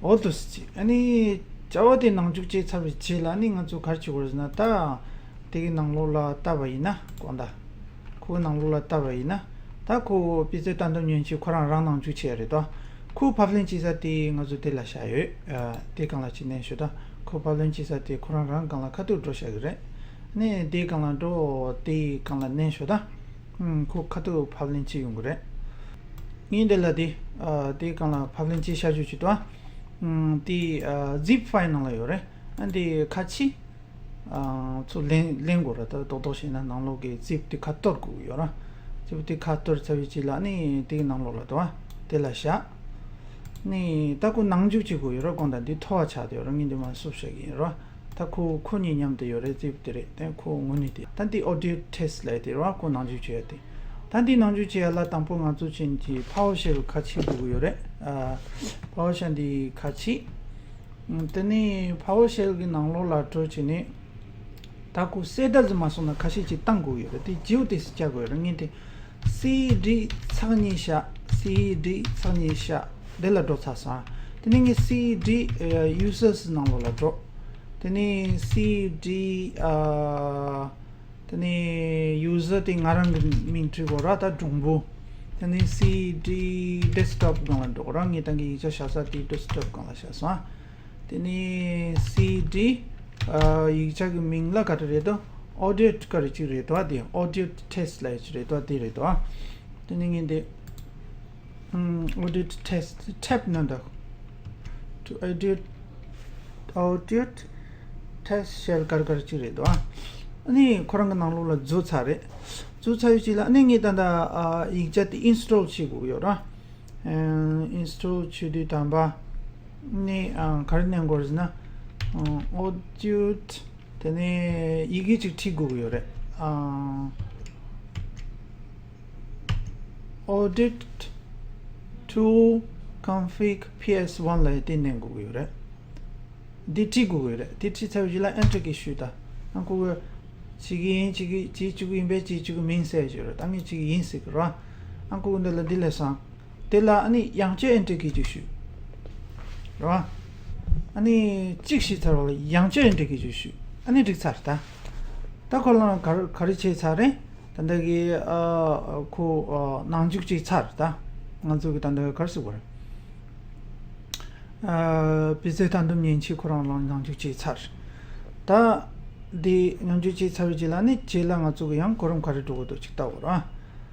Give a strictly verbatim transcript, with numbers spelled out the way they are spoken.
འོ་དུ་སི་ཅི། ཨ་ནི་བྱ་བ་དེ་ནང་འཇུག་བྱས་ཚར་བའི་རྗེས་ལ་ནི་ང་ཚོ་ག་རེ་བྱེད་དགོས་རེད་ཟེར་ན། ད་དེ་གི་ནང་ལོགས་ལ་བལྟ་བ་ཡིན་ན། དགོངས་དག་ཁོའི་ནང་ལོགས་ལ་བལྟ་བ་ཡིན་ན། ད་ཁོ་དཔེ་མཛོད་ལྟ་འདོམས་མཉེན་ཆས་ཁོ་རང་རང་ནང་འཇུག་བྱས་རེད་དོ། ཁོ་ཕབ་ལེན་བྱེད་ས་དེ་ང་ཚོ་དེ་ལ་བཞག་ཡོད། ཨ། དེ་སྒང་ལ་ཅིག་མནན་ཤོག་དང་། ཁོ་ཕབ་ལེན་བྱེད་ས་དེ་ཁོ་རང་རང་སྒང་ལ་ཁ་ཐུག་འགྲོ་བཞག་གི་རེད། ནས་དེ་སྒང་ལ་འགྲོ། དེ་སྒང་ལ་མནན་ཤོག་དང་། ཨུམ། ཁོ་ཁ་ཐུག་ཕབ་ལེན་བྱེད་ཡོང་གི་རེད། ངས་འདི་ལ་དེ། ཨ། དེ་སྒང་ལ་ཕབ་ལེན་བྱེད་བཞག་རྒྱུ་ཅིག་འདུག་ཨ། ཨུམ། དེ། ཨ། ཛིབ་ཕའིལ་ནང་ལ་ཡོད་རེད། ཨ། འདི་ཁ་ཕྱེ། ཨ། ཚུར་ལེན་ལེན་དགོས་ར། ད་རྡོག་རྡོག་བྱས་ན་ནང་ལོགས་ཀྱི་ཛིབ་དེ་ཁ་གཏོར་དགོས་ཀྱི་ཡོད་ར། ཛིབ་དེ་ཁ་གཏོར་ཚར་བའི་རྗེས་ལ་ནི་དེའི་ནང་ལོགས་ལ་འདུག་ཨ། དེ་ལ་བཞག་ནི་ད་ཁོ་ནང་འཇུག་བྱེད་དགོས་ཡོད་ར། དགོངས་དག་འདི་མཐོ་བ་ཆགས་བསྡད་ཡོད་ར། ངས་འདི་མར་བསུབ་བཞག་གི་ཡིན་ར། ད་ཁོ་ཁོ་གཉིས་མཉམ་དུ་ཡོད་རེད། ཛིབ་དེ་རེད། དེ་ཁོ་དངོས་གནས་དེ། ད་འདི་ཨོ་ཌི་ཡོ་ཊེ་སི་ལབ་ཡ་དེ་ར། ཁོ་ནང་འཇུག་བྱེད་ཡ་དེ། ད་འདི་ནང་འཇུག་བྱེད་ཡ་ལ་དང་པོ་ང་ཚོ་ཅན་གྱི་ཕ་ཝར་ཤེལ་ཁ་ཕྱེ་དགོས་ཀྱི་ཡོད་རེད། ཨ། ཕ་ཝར་ཤེལ་འདི་ཁ་ཕྱེ། དེ་ནས་ཕ་ཝར་ཤེལ་གྱི་ནང་ལོགས་ལ་འགྲོ་བྱས་ནས། ད་ཁོ་གསལ་བརྡ་ཟིག་མ་སོང་ན་ཁ་ཤས་ཅིག་བཏང་དགོས་ཡོད་རེད། དེ་ཇིའོ་ཊེ་སི་བྱ་དགོས་ཡོད་རེད། ངས་དེ་སི་ཌི་ཚེག་གཉིས་བཞག་སི་ཌི་ཚེག་གཉིས་བཞག་འདི་ལ་འགྲོ་ཚར་སོང་། དེ་ནས་ངས་སི་ཌི་ཡུ་ཛར་སི་ནང་ལོགས་ལ་འགྲོ། དེ་ནས་སི་ཌི། ཨ། དེ་ནས་ཡུ་ཛར་དེ་ང་རང་གི་མིང་བྲིས་དགོས་ར། ད་སྒྲུང་པོ། དེ་ནས་སི་ཌི་ཌེ་སི་ཊོབ་སྒང་ལ་འགྲོ་དགོས་ར། ངས་ད་གིན་ཡིག་ཆ་བཞག་ས་དེ་ཌེ་སི་ཊོབ་སྒང་ལ་བཞག་སོང་། དེ་ནས་སི་ཌི། ཨ། ཡིག་ཆ་གི་མིང་ལ་ག་རེ་རེད་དོ། ཨོ་ཌི་ཡོ་ག་རེ་ཅིག་རེད་དོ། དེ་ཨོ་ཌི་ཡོ་ཊེ་སི་ལབ་ཡ་ཅིག་རེད་དོ། དེ་རེད་དོ། དེ་ནས་ངས་འདི། ཨོ་ཌི་ཡོ་ཊེ་སི་ཊེབ་ནང་དུ། ཨོ་ཌི་ཡོ། ཨོ་ཌི་ཡོ་ཊེ་སི་ཤེལ་ག་རེ་ག་རེ་ཅིག་རེད་དོ། ཨ་ནི་ཁོ་རང་གི་ནང་ལོགས་ལ་འཛུལ་ཚར་རེད། འཛུལ་ཚར་ཡོད་ཅིག་ལ་ཨ་ནི་ངས་ད་ལྟ། ཨ། ཡིག་ཆ་དེ་ཨིན་སི་ཊོལ་བྱེད་དགོས་ཡོད་ར། ཨིན་སི་ཊོལ་བྱེད་དུས་དང་པ་ནི། ཨ། ག་རེ་མནན་དགོས་རེད་ཟེར་ན། ཨོ་ཌི་ཡོ། དེ་ནས་ཡི་གེ་ཅིག་བྲིས་དགོས་ཀྱི་ཡོད་རེད། ཨ། Audit tool config P S one ལབ་ཡ་དེ་མནན་དགོས་ཀྱི་ཡོད་རེད། འདི་བྲིས་དགོས་ཀྱི་ཡོད་རེད། དེ་བྲིས་ཚར་བའི་རྗེས་ལ་ཨེན་ཊར་གྱིས་གཞུས་ད། ཨ། ཁོ་གིས་བྱེད་ཀྱི་ཡིན། བྱེད་ཀྱི་བྱེད་བཅུག་གི་ཡིན་པས། བྱེད་བཅུག་གི་མིན་ཟེར་ཞུ་རེད། ད་ངས་བྱེད་ཀྱི་ཡིན་ཟེར་གི་ར། ཨ། ཁོ་གིས་འདི་ལ་འདི་ལས་སོང་། དེ་ལ་ཨ་ནི་ཡང་བསྐྱར་ཨེན་ཊར་གྱིས་ཅིག་གཞུས། རེད་བ། ཨ་ནི་གཅིག་གཞུས་ཚར་བ་ལ་ཡང་བསྐྱར་ཨེན་ཊར་གྱིས་ཅིག་གཞུས། ཨ་ནི་འགྲིག་ཚར་ད། ད་ཁོ་རང་ག་རེ་ག་རེ་བྱས་ཚར་རེད། ད་ལྟ་གི། ཨ། ཁོ། ཨ། ནང་འཇུག་བྱས་ཚར་ད། ང་ཚོ་གི་ད་ལྟ་ག་རེ་ཟེར་དགོས་རེད། ཨ། དཔེ་མཛོད་ལྟ་འདོམས་མཉེན་ཆས་ཁོ་རང་རང་ནང་འཇུག་བྱས་ཚར། ད་འདི་ནང་འཇུག་བྱས་ཚར་བའི་རྗེས་ལ་ནི་རྗེས་ལ་ང་ཚོ་གི་ཡང་གོ་རིམ་ག་རེ་འགྲོ་དགོས་འདུག་ཅིག་ལྟ་དགོས་རེད།